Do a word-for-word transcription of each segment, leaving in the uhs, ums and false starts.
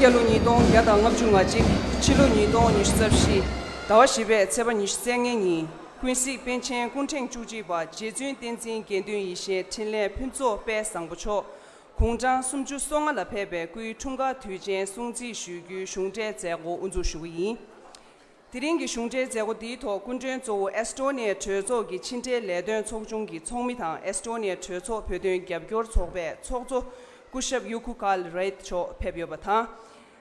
སྐྱེས་ལོ་ཉིས་སྟོང་བརྒྱ་དང་ལྔ་བཅུ་ང་གཅིག་ཕྱི་ལོ་ཉིས་སྟོང་ཉི་ཤུ་རྩ་བཞི། ཟླ་བ་བཞི་པའི་ཚེས་པ་ཉི་ཤུ་རྩ་ལྔ་ཉིན། ཀུན་གཟིགས་པཎ་ཆེན་སྐུ་ཕྲེང་བཅུ་གཅིག་པ་རྗེ་བཙུན་བསྟན་འཛིན་དགེ་འདུན་ཡེ་ཤེས་འཕྲིན་ལས་ཕུན་ཚོགས་དཔལ་བཟང་པོ་མཆོག་དགུང་གྲངས་སུམ་ཅུ་སོ་ལྔ་ལ་ཕེབས་པའི་སྐུའི་འཁྲུངས་སྐར་དུས་ཆེན་སྲུང་བརྩི་ཞུ་རྒྱུའི་གཞུང་འབྲེལ་མཛད་སྒོ་དབུ་འཛུགས་ཞུ་གི་ཡིན། དེ་རིང་གི་གཞུང་འབྲེལ་མཛད་སྒོ་འདིའི་ཐོག་སྐུ་མགྲོན་གཙོ་བོ་ཨེས་ཏོ་ནི་ཡའི་གྲོས་ཚོགས་ཀྱི་ཕྱི་འབྲེལ་ལས་དོན་ཚོགས་ཆུང་གི་ཚོགས་མི་དང་ཨེས་ཏོ་ནི་ཡའི་གྲོས་ཚོགས་བོད་དོན་རྒྱབ་སྐྱོར་ཚོགས་པའི་ཚོགས་གཙོ་སྐུ་ཞབས་ཡུ་ཁུ་ཀཱལ་རེད་མཆོག་ཕེབས་ཡོད་པ་དང་།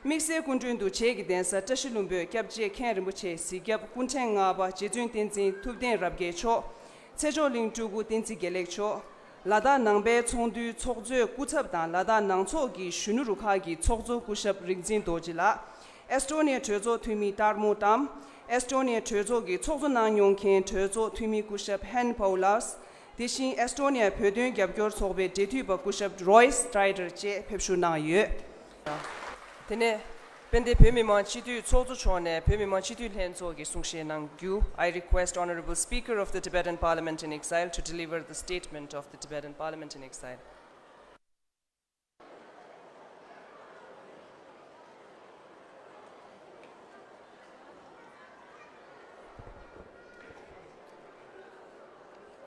དམིགས་བསལ་སྐུ་མགྲོན་དུ་བྱེས་ཀྱི་གདན་ས་བཀྲ་ཤིས་ལྷུན་པོའི་སྐྱབས་རྗེ་མཁན་རིན་པོ་ཆེ་གཟིགས་སྐྱབས་སྐུ་ཕྲེང་ལྔ་པ་རྗེ་བཙུན་བསྟན་འཛིན་ཐུབ་བསྟན་རབ་རྒྱས་མཆོག་ཚེ་མཆོག་གླིང་སྤྲུལ་སྐུ་བསྟན་འཛིན་དགེ་ལེགས་མཆོག་ལ་དྭགས་ནང་པའི་ཚོགས་འདུའི་ཚོགས་གཙོའི་སྐུ་ཚབ་དང་ལ་དྭགས་ནང་ཚོགས་ཀྱི་གཞོན་ནུ་རུ་ཁག་གི་ཚོགས་གཙོ་སྐུ་ཞབས་རིག་འཛིན་རྡོ་རྗེ་ལགས། ཨེས་ཏོ་ནི་ཡའི་གྲོས་ཚོགས་འཐུས་མི་ཏར་མོ་ཏམ། ཨེས་ཏོ་ནི་ཡའི་གྲོས་ཚོགས་ཀྱི་ཚོགས་གཙོ་གནང་མྱོང་མཁན་གྲོས་ཚོགས་འཐུས་མི་སྐུ་ཞབས་ཧན་པའུ་ལཱས། དེ་བཞིན་ཨེས་ཏོ་ནི་ཡའི་བོད་དོན་རྒྱབ་སྐྱོར་ཚོགས་པའི་འབྲེལ་མཐུད་པ་སྐུ་ཞབས་རོའི་སི་ཏྲའི་ཏར་བཅས་ཕེབས་ཞུགས་གནང་ཡོད། དེ་ནས་དཔལ་ལྡན་བོད་མི་མང་སྤྱི་འཐུས་ཚོགས་གཙོ་མཆོག་ནས་བོད་མི་མང་སྤྱི་འཐུས་ལྷན་ཚོགས་ཀྱི་གསུང་བཤད་གནང་རྒྱུ། I request Honorable Speaker of the Tibetan Parliament in Exile to deliver the statement of the Tibetan Parliament in Exile.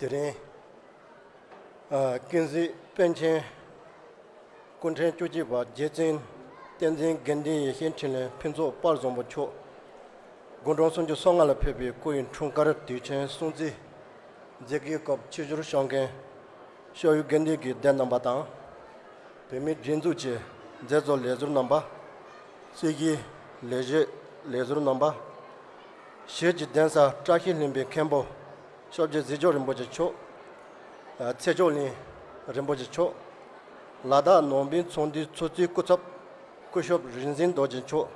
དེ་རིང་། ཨ། ཀུན་གཟིགས་པཎ་ཆེན་སྐུ་ཕྲེང་བཅུ་གཅིག་པ་རྗེ་བཙུན་བསྟན་འཛིན་དགེ་འདུན་ཡེ་ཤེས་འཕྲིན་ལས་ཕུན་ཚོགས་དཔལ་བཟང་པོ་མཆོག་དགུང་གྲངས་སུམ་ཅུ་སོ་ལྔ་ལ་ཕེབས་པའི་སྐུ་ཡི་འཁྲུངས་སྐར་དུས་ཆེན་སྲུང་བརྩི་མཛད་སྒོའི་སྐབས་ཆིབས་བསྒྱུར་ཞུ་མཁན་ཤོག་ཡུལ་དགེ་འདུན་གྱི་སྡེ་རྣམ་པ་དང་། བོད་མིའི་སྒྲིག་འཛུགས་ཀྱི་མཛད་གཙོ་ལས་ཟུར་རྣམ་པ། སྲིད་ཀྱི་ལས་བྱེད་ལས་ཟུར་རྣམ་པ། གཞིས་ཀྱི་གདན་ས་བཀྲ་ཤིས་ལྷུན་པོའི་མཁན་པོ་ཤོག་རྗེ་གཟིགས་མཆོག་རིན་པོ་ཆེ་མཆོག་ཚེ་མཆོག་གླིང་རིན་པོ་ཆེ་མཆོག་ལ་དྭགས་ནང་པའི་ཚོགས་འདུའི་ཚོགས་གཙོའི་སྐུ་ཚབ་སྐུ་ཞབས་རིག་འཛིན་རྡོ་རྗེ་མཆོག་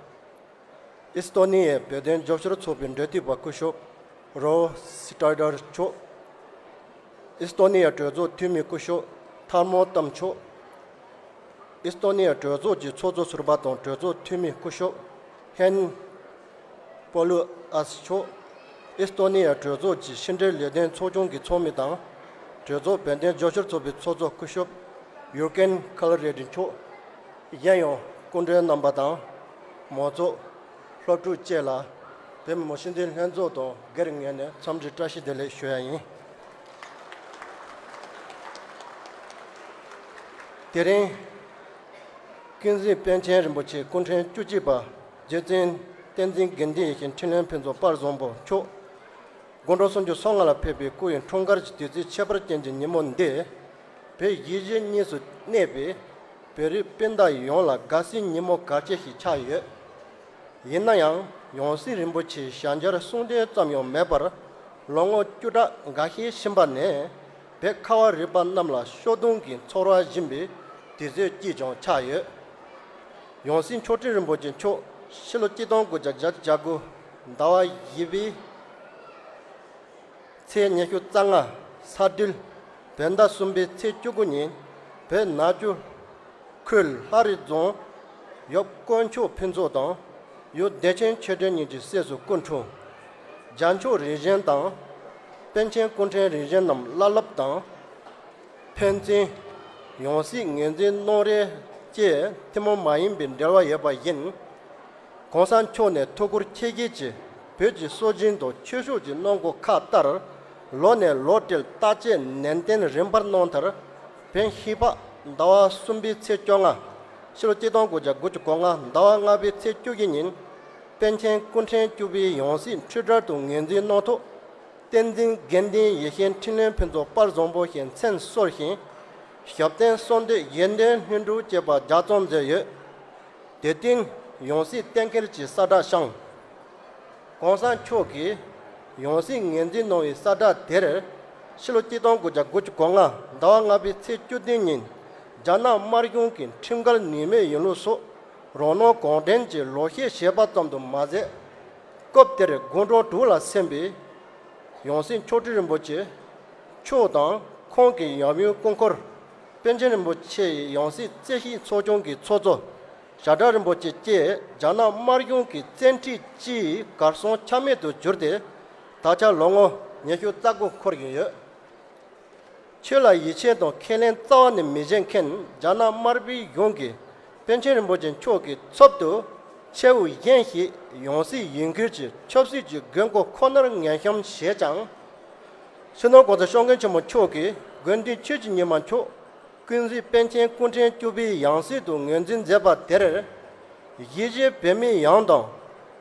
ཨིས་ཏོ་ནི་ཡའི་བོད་དོན་རྒྱབ་སྐྱོར་ཚོགས་པའི་འབྲེལ་མཐུད་པ་སྐུ་ཞབས་རོ་སི་ཏྲའི་ཏར་མཆོག་ཨིས་ཏོ་ནི་ཡའི་གྲོས་ཚོགས་འཐུས་མི་སྐུ་ཞབས་ཐར་མོ་ཏམ་མཆོག་ཨིས་ཏོ་ནི་ཡའི་གྲོས་ཚོགས་ཀྱི་ཚོགས་གཙོ་ཟུར་པ་དང་གྲོས་ཚོགས་འཐུས་མི་སྐུ་ཞབས་ཧན་པོ་ལུ་ཨས་མཆོག་ཨིས་ཏོ་ནི་ཡའི་གྲོས་ཚོགས་ཀྱི་ཕྱི་འབྲེལ་ལས་དོན་ཚོགས་ཆུང་གི་ཚོགས་མི་དང་། གྲོས་ཚོགས་བོད་དོན་རྒྱབ་སྐྱོར་ཚོགས་པའི་ཚོགས་གཙོ་སྐུ་ཞབས་ཡུར་ཀེན་ཁ་ལ་རེ་ཌི་མཆོག་གཞན་ཡང་སྐུ་མགྲོན་རྣམ་པ་དང་། མང་ཚོགས། སློབ་ཕྲུག་བཅས་ལ་བོད་མི་མང་སྤྱི་འཐུས་ལྷན་ཚོགས་དང་སྒེར་ངོས་ནས་འཚམས་འདྲི་བཀྲ་ཤིས་བདེ་ལེགས་ཞུ་ཡ་ཡིན། དེ་རིང་། ཀུན་གཟིགས་པཎ་ཆེན་རིན་པོ་ཆེ་སྐུ་ཕྲེང་བཅུ་གཅིག་པ་རྗེ་བཙུན་བསྟན་འཛིན་དགེ་འདུན་ཡེ་ཤེས་འཕྲིན་ལས་ཕུན་ཚོགས་དཔལ་བཟང་པོ་མཆོག་དགུང་གྲངས་སུམ་ཅུ་སོ་ལྔ་ལ་ཕེབས་པའི་སྐུ་ཡི་འཁྲུངས་སྐར་གྱི་དུས་ཚིགས་ཁྱད་པར་ཅན་གྱི་ཉིན་མོ་འདི། བོད་གཞིས་བྱེས་གཉིས་སུ་གནས་པའི་བོད་རིགས་སྤུན་ཟླ་ཡོངས་ལ་དགའ་བསུའི་ཉིན་མོ་གལ་ཆེ་ཞིག་ཆགས་ཡོད། ཡིན་ན་ཡང་ཡང་སྲིད་རིན་པོ་ཆེའི་ཞལ་མཇལ་གསུང་འདོན་ཙམ་ཡང་མེད་པར་ལོ་ངོ་བཅུ་ཕྲག་འགའ་ཤས་ཕྱིན་པ་ནས་བོད་ཁ་བ་རི་པ་གནམ་ལ་ཤོག་དུང་གི་ཚོར་བ་སྦྱིན་པའི་དུས་ཚོད་ཅིག་ཀྱང་ཆགས་ཡོད། ཡང་སྲིད་མཆོག་སྤྲུལ་རིན་པོ་ཆེ་མཆོག་ཕྱི་ལོ་གཅིག་སྟོང་དགུ་བརྒྱ་བརྒྱད་ཅུ་གྱ་དགུ་ཟླ་བ་བཞི་པའི་ཚེས་ཉི་ཤུ་རྩ་ལྔ་ས་སྦྲུལ་བོད་ཟླ་གསུམ་པའི་ཚེས་བཅུ་དགུ་ཉིན་བོད་ནག་ཆུ་ཁུལ་ལྷ་རི་རྫོང་ཡབ་དཀོན་མཆོག་ཕུན་ཚོགས་དང་ཡུལ་བདེ་ཆེན་ཆོས་སྒྲོན་གཉིས་ཀྱི་སྲས་སུ་སྐུ་འཁྲུངས། རྒྱལ་མཆོག་རིགས་བཞིན་དང་། པཎ་ཆེན་སྐུ་ཕྲེང་རིགས་བཞིན་རྣམས་བླ་སློབ་དང་། ཕན་ཚུན་ཡང་སྲིད་ངོས་འཛིན་གནང་རེས་བཅས་ཐུན་མོང་མ་ཡིན་པའི་འབྲེལ་བ་ཡོད་པ་ཡིན། གོང་ས་མཆོག་ནས་ཐུགས་ཁུར་ཆེ་བཞེས་ཀྱིས་བོད་ཀྱི་སྲོལ་རྒྱུན་དང་ཆོས་ཕྱོགས་ཀྱི་གནང་སྒོ་ཁག་ལྟར་ལོ་ནས་ལོ་བསྲེས་བརྟག་དཔྱད་ནན་ཏན་རིམ་པར་གནང་མཐར་བོད་ཤིང་ཕག་ཟླ་བ་གསུམ་པའི་ཚེས་བཅོ་ལྔ་ཕྱི་ལོ་གཅིག་སྟོང་དགུ་བརྒྱ་དགུ་བཅུ་གོ་ལྔ་ཟླ་བ་ལྔ་པའི་ཚེས་བཅུ་བཞི་ཉིན་པཎ་ཆེན་སྐུ་ཕྲེང་བཅུ་པའི་ཡང་སྲིད་འཁྲུལ་བྲལ་དུ་ངོས་འཛིན་གནང་ཐོག་བསྟན་འཛིན་དགེ་འདུན་ཡེ་ཤེས་འཕྲིན་ལས་ཕུན་ཚོགས་དཔལ་བཟང་པོ་ཞེས་མཚན་གསོལ་ཞིང་། ཞབས་བརྟན་གསོལ་འདེབས་གཞན་དོན་ལྷུན་གྲུབ་བཅས་པ་ལྗགས་རྩོམ་མཛད་ཡོད། དེ་བསྟུན་ཡང་སྲིད་གཏན་འཁེལ་གྱི་གསལ་བསྒྲགས་བསྐྱངས། གོང་ས་མཆོག་གིས་ཡང་སྲིད་ངོས་འཛིན་གནང་བའི་གསལ་བསྒྲགས་དེར་ཕྱི་ལོ་གཅིག་སྟོང་དགུ་བརྒྱ་དགུ་བཅུ་གོ་ལྔ་ཟླ་བ་ལྔ་པའི་ཚེས་བཅུ་བདུན་ཉིན་རྒྱ་ནག་དམར་གཞུང་གི་ཁྲིམས་འགལ་ནུས་མེད་ཡིན་ལུགས་སོགས་རང་སྣང་གང་དྲན་གྱིས་ལོག་བཤད་བྱས་པ་ཙམ་དུ་མ་ཟད། སྐབས་དེར་དགུང་གྲངས་དྲུག་ལ་སོན་པའི་ཡང་སྲིད་མཆོག་སྤྲུལ་རིན་པོ་ཆེ་མཆོག་དང་ཁོང་གི་ཡབ་ཡུམ་སྐུ་འཁོར་པཎ་ཆེན་རིན་པོ་ཆེ་ཡི་ཡང་སྲིད་རྩོད་གཞི་ཚོགས་ཆུང་གི་ཚོགས་གཙོ་ཞྭ་སྒྲ་རིན་པོ་ཆེ་བཅས་རྒྱ་ནག་དམར་གཞུང་གི་བཙན་ཁྲིད་ཀྱིས་གར་སོང་ཆ་མེད་དུ་གྱུར་ཏེ་ད་ཆ་ལོ་ངོ་ཉི་ཤུ་རྩ་དགུ་འཁོར་བཞིན་ཡོད། ཆོས་ལ་ཡིད་ཆེས་དང་ཁས་ལེན་རྩ་བ་ནས་མི་བྱེད་མཁན་རྒྱ་ནག་དམར་པོའི་གཞུང་གིས་ པཎ་ཆེན་རིན་པོ་ཆེ་མཆོག་གི་ཚབ་ཏུ་ཆེ་བོ་གཞན་ཞིག་ཡང་སྲིད་ཡིན་ཁུལ་གྱི་ཆབ་སྲིད་ཀྱི་དགོས་མཁོ་ཁོ་ནར་ངན་བཤམས་བྱས་ཀྱང་། སྤྱི་ནོར་༸གོང་ས་༸སྐྱབས་མགོན་ཆེན་པོ་མཆོག་གིས་དགེ་འདུན་ཆོས་ཀྱི་ཉི་མ་མཆོག་ཀུན་གཟིགས་པཎ་ཆེན་སྐུ་ཕྲེང་བཅུ་པའི་ཡང་སྲིད་དུ་ངོས་འཛིན་མཛད་པ་དེར། གཞིས་བྱེས་བོད་མི་ཡོངས་དང་།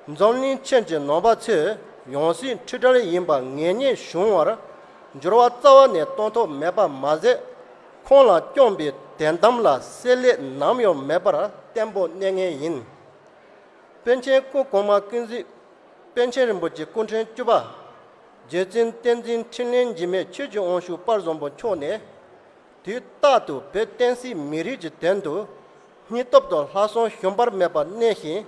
འཛམ་གླིང་ཁྱོན་གྱི་ནང་པ་ཚོས་ཡང་སྲིད་འཁྲིལ་བྲལ་ཡིན་པ་ངེས་རྙེད་བྱུང་བར། འགྱུར་བ་རྩ་བ་ནས་གཏོང་ཐབས་མེད་པ་མ་ཟད། ཁོང་ལ་བསྐྱངས་པའི་དོན་དམ་ལ་བསྲེ་ལྷད་ནམ་ཡང་མེད་པར་བརྟན་པོ་གནས་ངེས་ཡིན། པཎ་ཆེན་སྐུ་གོང་མ་ཀུན་གཟིགས་པཎ་ཆེན་རིན་པོ་ཆེ་སྐུ་ཕྲེང་བཅུ་པ། རྗེ་བཙུན་བསྟན་འཛིན་འཕྲིན་ལས་འཇིགས་མེད་ཆོས་ཀྱི་དབང་ཕྱུག་དཔལ་བཟང་པོ་མཆོག་ནས། དུས་རྟག་ཏུ་བོད་བསྟན་སྲིད་མི་རིགས་ཀྱི་དོན་དུ་སྙིང་སྟོབས་དང་ལྷག་བསམ་ཞུམ་པ་མེད་པར་གནས་ཤིང་།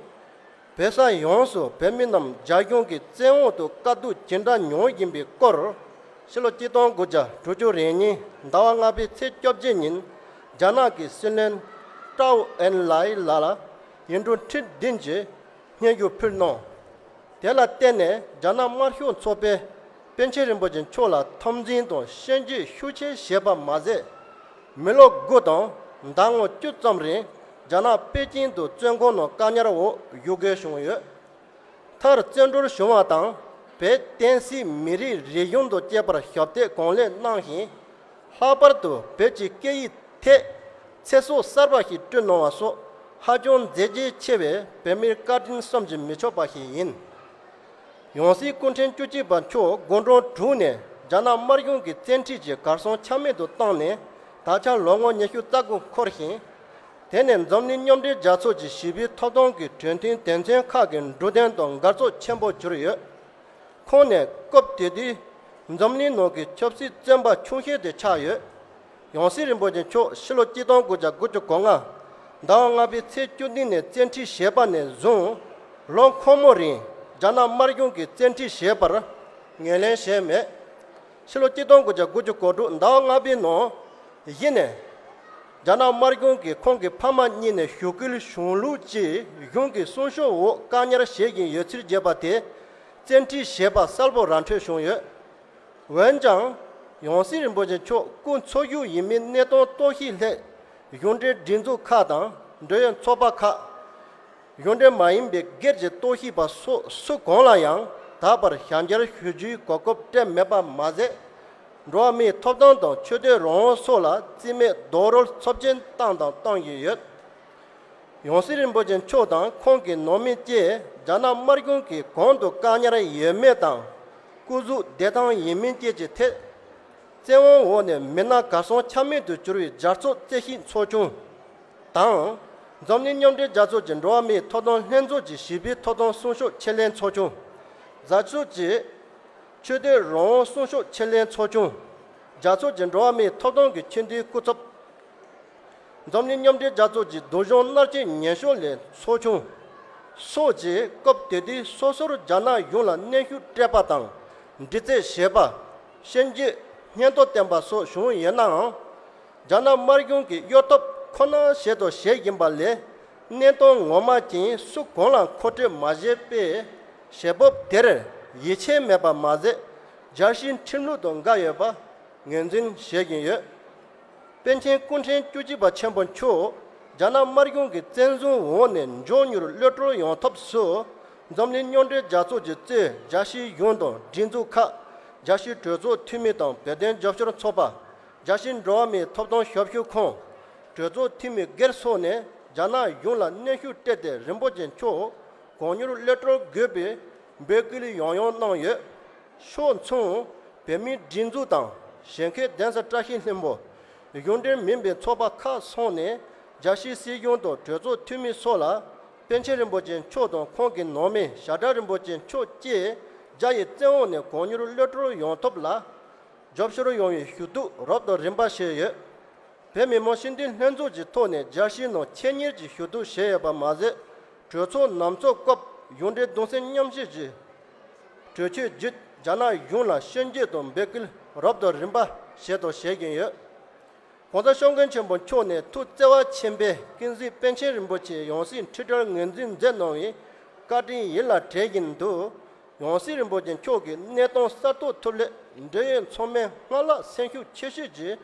བོད་ས་ཡོངས་སུ་བོད་མི་རྣམས་རྒྱ་གཞུང་གི་བཙན་འོག་ཏུ་དཀའ་སྡུག་ཇི་འདྲ་མྱོང་བཞིན་པའི་སྐོར། ཕྱི་ལོ་ཆིག་སྟོང་དགུ་བརྒྱ་དྲུག་ཅུ་རེ་གཉིས་ཟླ་བ་ལྔ་པའི་ཚེས་བཅོ་བརྒྱད་ཉིན་རྒྱ་ནག་གི་སྲིད་བློན་ཀྲའོ་ཨེན་ལའེ་ལགས་ལ་ཡིག་འབྲུ་ཁྲི་བདུན་གྱི་སྙན་ཞུ་ཕུལ་གནང་། དེ་ལ་བརྟེན་ནས་རྒྱ་ནག་དམར་ཤོག་ཚོགས་པས་པཎ་ཆེན་རིན་པོ་ཆེ་མཆོག་ལ་འཐབ་འཛིང་དང་ཤན་འབྱེད་ཤུགས་ཆེ་བྱས་པ་མ་ཟད། མི་ལོ་དགུ་དང་ཟླ་ངོ་བཅུ་ཙམ་རིང་རྒྱ་ནག་པེ་ཅིང་དུ་བཙོན་ཁང་ནང་བཀག་ཉར་འོག་བཞུགས་དགོས་བྱུང་ཡོད། མཐར་བཙན་གྲོལ་བྱུང་བ་དང་བོད་བསྟན་སྲིད་མི་རིགས་རིག་གཞུང་དང་བཅས་པར་ཞབས་འདེགས་གང་ལེགས་གནང་ཞིང་། ལྷག་པར་དུ་བོད་ཀྱི་སྐད་ཡིག་ཐད་ཚེ་སྲོག་གསར་པ་ཞིག་བསྐྲུན་གནང་བ་སོགས་ཧ་ཅང་མཛད་རྗེས་ཆེ་བའི་བོད་མིར་བཀའ་དྲིན་བསམ་གྱིས་མི་ཆོག་པ་ཞིག་ཡིན། ཡང་སྲིད་སྐུ་ཕྲེང་བཅུ་གཅིག་པ་མཆོག་དགུང་གྲངས་དྲུག་ནས་རྒྱ་ནག་དམར་གཞུང་གི་བཙན་ཁྲིད་ཀྱིས་གར་སོང་ཆ་མེད་དུ་བཏང་ནས་ད་ཆ་ལོ་ངོ་ཉི་ཤུ་རྩ་དགུ་འཁོར་ཞིང་། དེ་ནས་འཛམ་གླིང་མཉམ་འབྲེལ་རྒྱལ་ཚོགས་ཀྱི་ཞི་བའི་ཐོབ་ཐང་གི་གྲོས་མཐུན་དོན་ཚན་ཁག་གི་འབྲུ་དོན་དང་འགལ་ཚོགས་ཆེན་པོ་གྱུར་ཡོད། ཁོང་ནི་སྐབས་དེ་དུས་འཛམ་གླིང་ནང་གི་ཆབ་སྲིད་བཙོན་པ་ཆུང་ཤོས་དེ་ཆགས་ཡོད། ཡང་སྲིད་རིན་པོ་ཆེ་མཆོག་ཕྱི་ལོ་ཆིག་སྟོང་དགུ་བརྒྱ་དགུ་བཅུ་གོ་ལྔ་ཟླ་བ་ལྔ་པའི་ཚེས་བཅུ་བདུན་ནས་བཙན་ཁྲིད་བྱས་པ་ནས་བཟུང་ལོ་འཁོར་མོ་རིང་རྒྱ་ནག་དམར་གཞུང་གིས་བཙན་ཁྲིད་བྱས་པར་ངོས་ལེན་བྱས་མེད། ཕྱི་ལོ་ཆིག་སྟོང་དགུ་བརྒྱ་དགུ་བཅུ་གོ་དྲུག་ཟླ་བ་ལྔ་པའི་ནང་གཞི་ནས། རྒྱ་ནག་དམར་གཞུང་གིས་ཁོང་གི་ཕ་མ་གཉིས་ནས་ཞུ་སྐུལ་བྱུང་ལུགས་ཀྱིས་གཞུང་གི་སྲུང་སྐྱོབ་འོག་བཀག་ཉར་བྱེད་བཞིན་ཡོད་ཚུལ་བརྗོད་པ་དེ་བཙན་ཁྲིད་བྱས་པ་གསལ་པོ་ར་འཕྲོད་བྱུང་ཡོད། འོན་ཀྱང་། ཡང་སྲིད་རིན་པོ་ཆེ་མཆོག་སྐུ་འཚོ་བཞུགས་ཡིན་མིན་གནས་སྟངས་རྟོག་ཞིབ་སླད་གཞུང་འབྲེལ་སྒྲིག་འཛུགས་ཁག་དང་འབྲེལ་ཡོད་ཚོགས་པ་ཁག་གཞུང་འབྲེལ་མ་ཡིན་པའི་སྒེར་གྱི་རྟོག་ཞིབ་པ་སོགས་སུ་གང་ལ་ཡང་ད་བར་ཞབས་འདེགས་ཞུ་རྒྱུའི་གོ་སྐབས་སྤྲད་མེད་པ་མ་ཟད། འགྲོ་བ་མིའི་ཐོབ་ཐང་དང་ཆོས་དད་རང་དབང་སོགས་ལ་རྩིས་མེད་རྡོག་རོལ་ཚབས་ཆེན་བཏང་དང་གཏོང་བཞིན་ཡོད། ཡང་སྲིད་རིན་པོ་ཆེ་མཆོག་དང་ཁོང་གི་ནང་མི་བཅས་རྒྱ་ནག་དམར་གཞུང་གིས་གང་དུ་བཀག་ཉར་ཡོད་མེད་དང་། སྐུ་གཟུགས་བདེ་ཐང་ཡིན་མིན་བཅས་ཀྱི་ཐད། བཙན་དབང་འོག་ནས་མི་སྣ་གར་སོང་ཆ་མེད་དུ་གྱུར་བའི་རྒྱལ་ཚོགས་རྩོད་གཞི་ཚོགས་ཆུང་དང་། འཛམ་གླིང་མཉམ་འབྲེལ་རྒྱལ་ཚོགས་ཀྱི་འགྲོ་བ་མིའི་ཐོབ་ཐང་ལྷན་ཚོགས་ཀྱི་ཞི་བའི་ཐོབ་ཐང་སྲུང་སྐྱོབ་ཆེད་ལས་ཚོགས་ཆུང་། རྒྱལ་ཚོགས་ཀྱི་ཆོས་དད་རང་དབང་སྲུང་སྐྱོབ་ཆེད་ལས་ཚོགས་ཆུང་། རྒྱལ་ཚོགས་ཀྱི་འགྲོ་བ་མིའི་ཐོབ་ཐང་གི་ཆེས་མཐོའི་སྐུ་ཚབ། འཛམ་གླིང་མཉམ་འབྲེལ་རྒྱལ་ཚོགས་ཀྱི་སྡུག་སྦྱོང་མནར་གཅོད་ཉེན་སྲུང་ལས་ཚོགས་ཆུང་སོགས་ཀྱིས་སྐབས་དེ་དུས་སོ་སོར་རྒྱ་ནག་གཞུང་ལ་གནོན་ཤུགས་སྤྲད་པ་དང་། འདྲི་རྩད་བྱས་པ། ཤན་འབྱེད་སྙན་ཐོ་བསྟན་པ་སོགས་བྱུང་ཡོད་ནའང་། རྒྱ་ནག་དམར་གཞུང་གིས་གཡོ་ཐབས་ཁོ་ན་བྱས་དང་བྱེད་བཞིན་པ་ལས། གནས་སྟངས་ངོ་མ་ཅན་སུ་གང་ལ་མཁོ་སྤྲོད་མ་བྱས་པའི་བྱེད་བབ་དེར་ཡིད་ཆེས་མེད་པ་མ་ཟད། རྒྱལ་སྤྱིའི་ཁྲིམས་ལུགས་དང་འགལ་ཡོད་པ་ངོས་འཛིན་བྱེད་བཞིན་ཡོད། པཎ་ཆེན་སྐུ་ཕྲེང་བཅུ་གཅིག་པ་ཆེན་པོ་མཆོག་རྒྱ་ནག་དམར་གཞུང་གི་བཙན་བཟུང་འོག་ནས་མགྱོགས་མྱུར་གློད་གྲོལ་ཡོང་ཐབས་སུ། འཛམ་གླིང་མཉམ་འབྲེལ་རྒྱལ་ཚོགས་ཀྱི་གཙོས་རྒྱལ་སྤྱིའི་གཞུང་དང་སྒྲིག་འཛུགས་ཁག་རྒྱལ་སྤྱིའི་གྲོས་ཚོགས་འཐུས་མི་དང་བོད་དོན་རྒྱབ་སྐྱོར་ཚོགས་པ། རྒྱལ་སྤྱིའི་འགྲོ་བ་མིའི་ཐོབ་ཐང་ཞབས་ཞུ་ཁང་། གྲོས་ཚོགས་འཐུས་མི་སྒེར་སོགས་ནས་རྒྱ་ནག་གཞུང་ལ་གནོན་ཤུགས་སྤྲད་དེ་རིན་པོ་ཆེ་མཆོག་གང་མྱུར་གློད་གྲོལ་དགོས་པའི་འབོད་སྐུལ་ཡང་ཡང་གནང་ཡོད། ཕྱོགས་མཚུངས། བོད་མིའི་སྒྲིག་འཛུགས་དང་གཞན་ཁའི་གདན་ས་བཀྲ་ཤིས་ལྷུན་པོ། གཞུང་འབྲེལ་མིན་པའི་ཚོགས་པ་ཁག་སོགས་ནས་རྒྱལ་སྤྱིའི་སྲིད་གཞུང་དང་གྲོས་ཚོགས་འཐུས་མི་སོགས་ལ་པཎ་ཆེན་རིན་པོ་ཆེ་མཆོག་དང་ཁོང་གི་ནང་མི་ཞྭ་སྒྲ་རིན་པོ་ཆེ་མཆོག་བཅས་རྒྱ་ཡི་བཙན་འོག་ནས་གང་མྱུར་གློད་གྲོལ་ཡོང་ཐབས་ལ་རྒྱབ་སྐྱོར་ཡོང་བའི་ཞུ་གཏུག་རབ་དང་རིམ་པ་བྱས་ཡོད། བོད་མི་མང་སྤྱི་འཐུས་ལྷན་ཚོགས་ཀྱི་ཐོག་ནས་རྒྱལ་སྤྱིའི་ནང་ཆེད་གཉེར་གྱི་ཞུ་གཏུག་བྱས་ཡོད་པ་མ་ཟད། གྲོས་ཚོགས་ནང་ཚོགས་སྐབས་གཞུང་འབྲེལ་གདུང་སེམས་མཉམ་སྐྱེད་ཀྱི་གྲོས་ཆོད་བརྒྱུད་རྒྱ་ནག་གཞུང་ལ་ཤན་འབྱེད་དང་འབོད་སྐུལ་རབ་དང་རིམ་པ་བྱས་དང་བྱེད་བཞིན་ཡོད། ༸གོང་ས་༸སྐྱབས་མགོན་ཆེན་པོ་མཆོག་ནས་ཐུགས་བརྩེ་བ་ཆེན་པོས་ཀུན་གཟིགས་པཎ་ཆེན་རིན་པོ་ཆེའི་ཡང་སྲིད་འཁྲིལ་བསྒྲགས་ངོས་འཛིན་མཛད་གནང་བའི་བཀའ་དྲིན་ཡིད་ལ་དྲན་བཞིན་དུ། ཡང་སྲིད་རིན་པོ་ཆེ་མཆོག་གི་གནས་སྟངས་གསར་གཏོད་ཐུབ་སླད་འབྲེལ་ཡོད་ཚང་མས་སྔར་ལྷག་སེམས་ཤུགས་ཆེ་བསྐྱེད་ཀྱིས་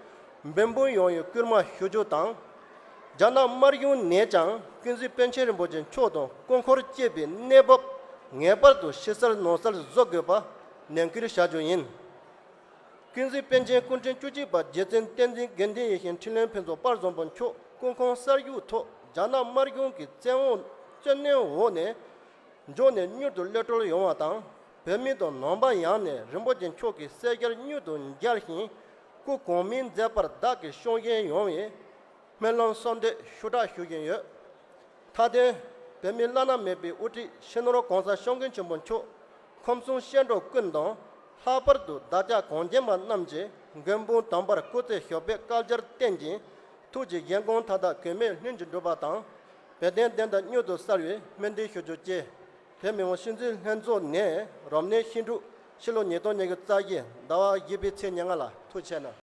འབད་འབུངས་ཡོང་བའི་སྐུལ་མ་ཞུ་རྒྱུ་དང་། རྒྱ་ནག་དམར་གཞུང་ནས་ཀྱང་ཀུན་གཟིགས་པཎ་ཆེན་རིན་པོ་ཆེ་མཆོག་དང་སྐུ་འཁོར་བཅས་པའི་གནས་བབ་ངེས་པར་དུ་ཕྱི་གསལ་ནང་གསལ་བཟོ་དགོས་པ་ནན་སྐུལ་བྱ་རྒྱུ་ཡིན། ཀུན་གཟིགས་པཎ་ཆེན་སྐུ་ཕྲེང་བཅུ་གཅིག་པ་རྗེ་བཙུན་བསྟན་འཛིན་དགེ་འདུན་ཡེ་ཤེས་འཕྲིན་ལས་ཕུན་ཚོགས་དཔལ་བཟང་པོ་མཆོག་སྐུ་ཁམས་གསར་བཞུགས་ཐོག་རྒྱ་ནག་དམར་གཞུང་གི་བཙན་འོག་བཙོན་གནོན་འོག་ནས་འབྱོར་ནས་མྱུར་དུ་གློད་གྲོལ་ཡོང་བ་དང་། བོད་མི་དང་ནང་པ་ཡོངས་ནས་རིན་པོ་ཆེ་མཆོག་གི་སྲས་མཆོག་མྱུར་དུ་མཇལ་ཞིང་སྐུ་གོང་མའི་མཛད་པར་བདག་གིས་སྐྱོང་བཞིན་ཡོང་བའི་སྨོན་ལམ་གསོལ་འདེབས་ཞུ་དག་ཞུ་བཞིན་ཡོད། མཐའ་དོན། བོད་མིའི་བླ་ན་མེད་པའི་དབུ་ཁྲིད་སྤྱི་ནོར་༸གོང་ས་༸སྐྱབས་མགོན་ཆེན་པོ་མཆོག་ཁམས་གསུམ་སྐྱེ་འགྲོ་ཀུན་དང་། ལྷག་པར་དུ་བདག་ཅག་གངས་ཅན་པ་རྣམས་ཀྱི་མགོན་དཔུང་དམ་པར་སྐུ་ཚེ་ཞབས་པད་བསྐལ་བརྒྱར་བརྟན་ཅིང་། ཐུགས་ཀྱི་བཞེད་དགོངས་མཐའ་དག་གེགས་མེད་ལྷུན་གྱིས་འགྲུབ་པ་དང་། བོད་དོན་བདེན་མཐའ་མྱུར་དུ་གསལ་བའི་སྨོན་འདུན་ཞུ་རྒྱུ་བཅས། བོད་མི་མང་སྤྱི་འཐུས་ལྷན་ཚོགས་ནས་རབ་གནས་ཤིང་འབྲུག་ཕྱི་ལོ་ཉིས་སྟོང་ཉི་ཤུ་རྩ་བཞི་ཟླ་བ་བཞི་པའི་ཚེས་ཉེར་ལྔ་ལ་ཐུགས་ཆེ་གནང་།